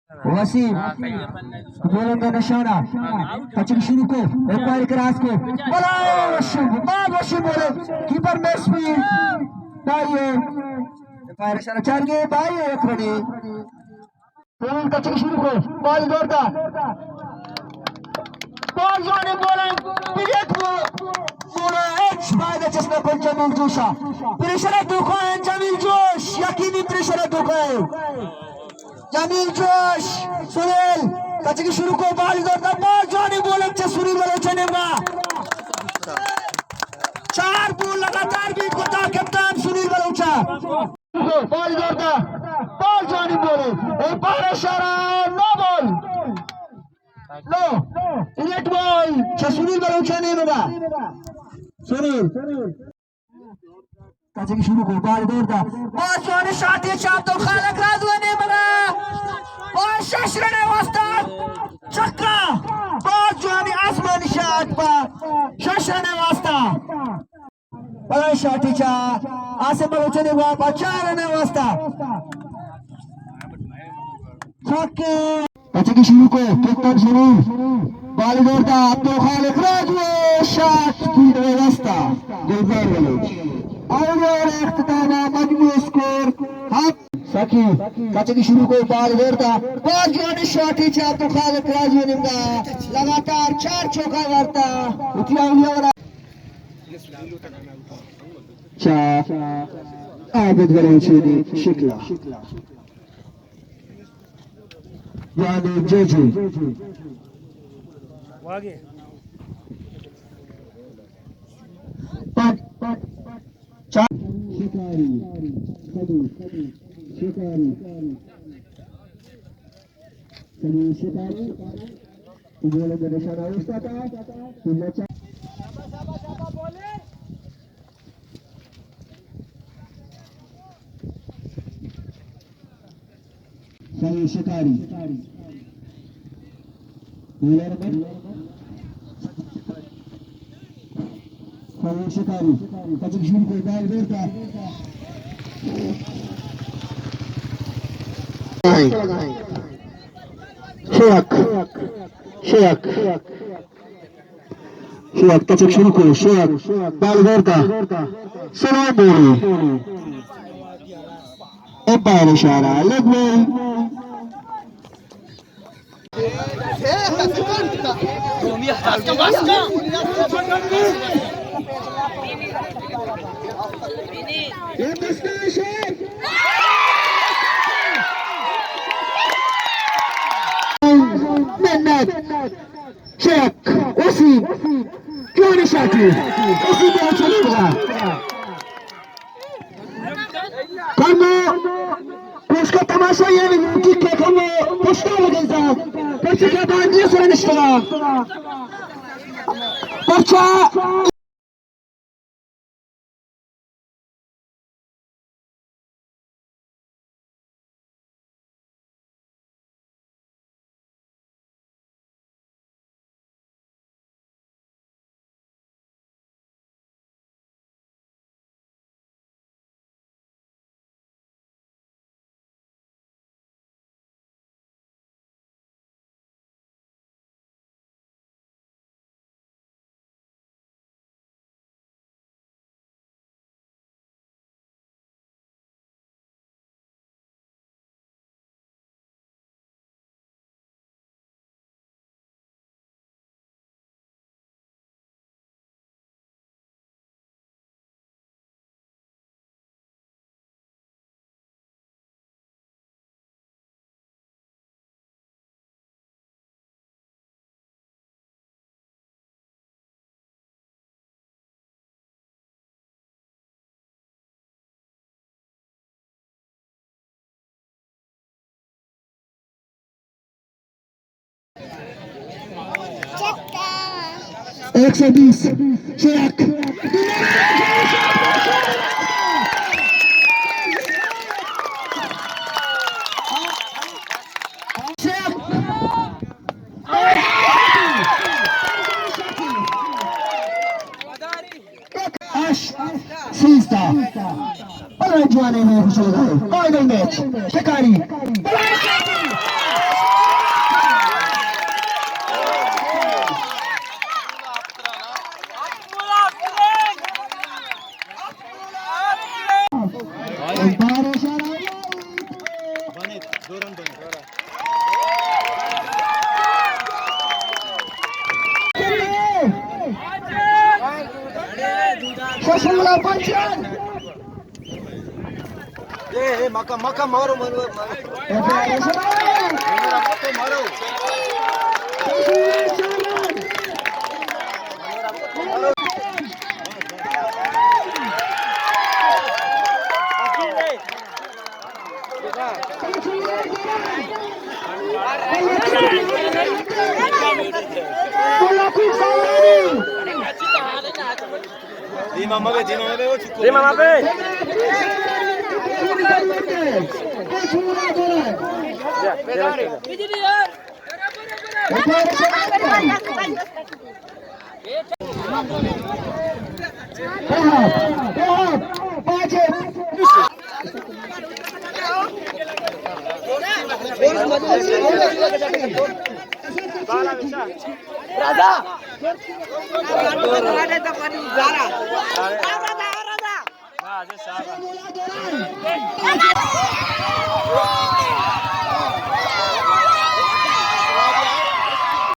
وسیم، بولنگ نشانہ، کچک شروع کو، ایک بار کراس کو، بلا وشی، بلا وشی بولے، کیپر مس بھی، بھائی ہے، فائر اشارہ چار گئے، بھائی ہے، ایک رنی۔ بولنگ کچک شروع کو، بال دور دا۔ بال جوانی بولنگ، پھر ایک بو-، بولو، ایک فائدہ چشمہ پر جمیل جوشا۔ پریشر دکھائیں جمیل جوش، یقینی پریشر دکھائیں۔ جمیل جوش، سنیل، کچکی شروع کو، بال دور دا، بال جوانی بولنگ چہ سنیل بلوچ ءِ نیمگا۔ چار بال لگاتار بیت کتا کپتان سنیل بلوچ ءَ۔ بال دور دا، بال جوانی بولے، اے پار اشارہ، نو بال۔ نو، نیٹ بال، چہ سنیل بلوچ ءِ نیمگا۔ سنیل۔ کچکی شروع کو، بال دور دا۔ باز جوانی شاٹی چہ عبدالخالق راجو ءِ نیمگا۔ باز شش رن ءِ واسطہ۔ چکا۔ باز جوانی آسمانی شاٹ پہ شش رن ءِ واسطہ۔ بلائیں شاٹی چہ آصف بلوچ ءِ نیمگا پہ چار رن ءِ واسطہ۔ چھکے۔ کچکی شروع کو، کپتان سنیل۔ بال دور دا، عبدالخالق راجو ءِ شاٹ، سپیڈ ءِ واسطہ گلزار بلوچ۔ اور اور اختتام مجموع اسکور ہفت۔ سکی، کچکی شروع کو، بال دور دا، باز جوانی شاٹی چہ عبدالخالق راجو ءِ نیمگا، لگاتار چار چوکا وارتا۔ اتیا اولی اوور چہ عابد بلوچ ءِ شکلا۔ یعنی جے جے۔ پٹ، پٹ، چار۔ شکاری، شکاری، شکاری۔ سمیر شکاری، بولنگ نشانہ اوشتاتا، پلہ چا-، سمیر شکاری۔ Bowler but. فاروق شکاری، کچک شروع کو، بال دور دا۔ شوق، شوق، شوق، کچک شروع کو، شوق، بال دور دا۔ سلام بولو۔ امپائر اشارہ، لیگ بال۔ منت، چیک، اسی، جوانی شاٹی، اسی بہت چلے گا۔ کمو پشت تماشا یعنی لوٹی کہ کمو پشتا لگے زا، پرچہ کہ باندی سر نشتگا۔ پرچہ ایک سو بیس، شیخ۔ شیخ۔ اش، سیزدہ۔ بلائیں جوانیں میچ چل رہا ہے۔ Final match. شکاری۔ بلائیں شاٹی۔ شملہ پنچن۔ اے، اے، مکہ، مکہ مارو، مارو، مارو۔ مارو۔ دیما مبے، دیما مبے، او چکو۔ دیما مبے۔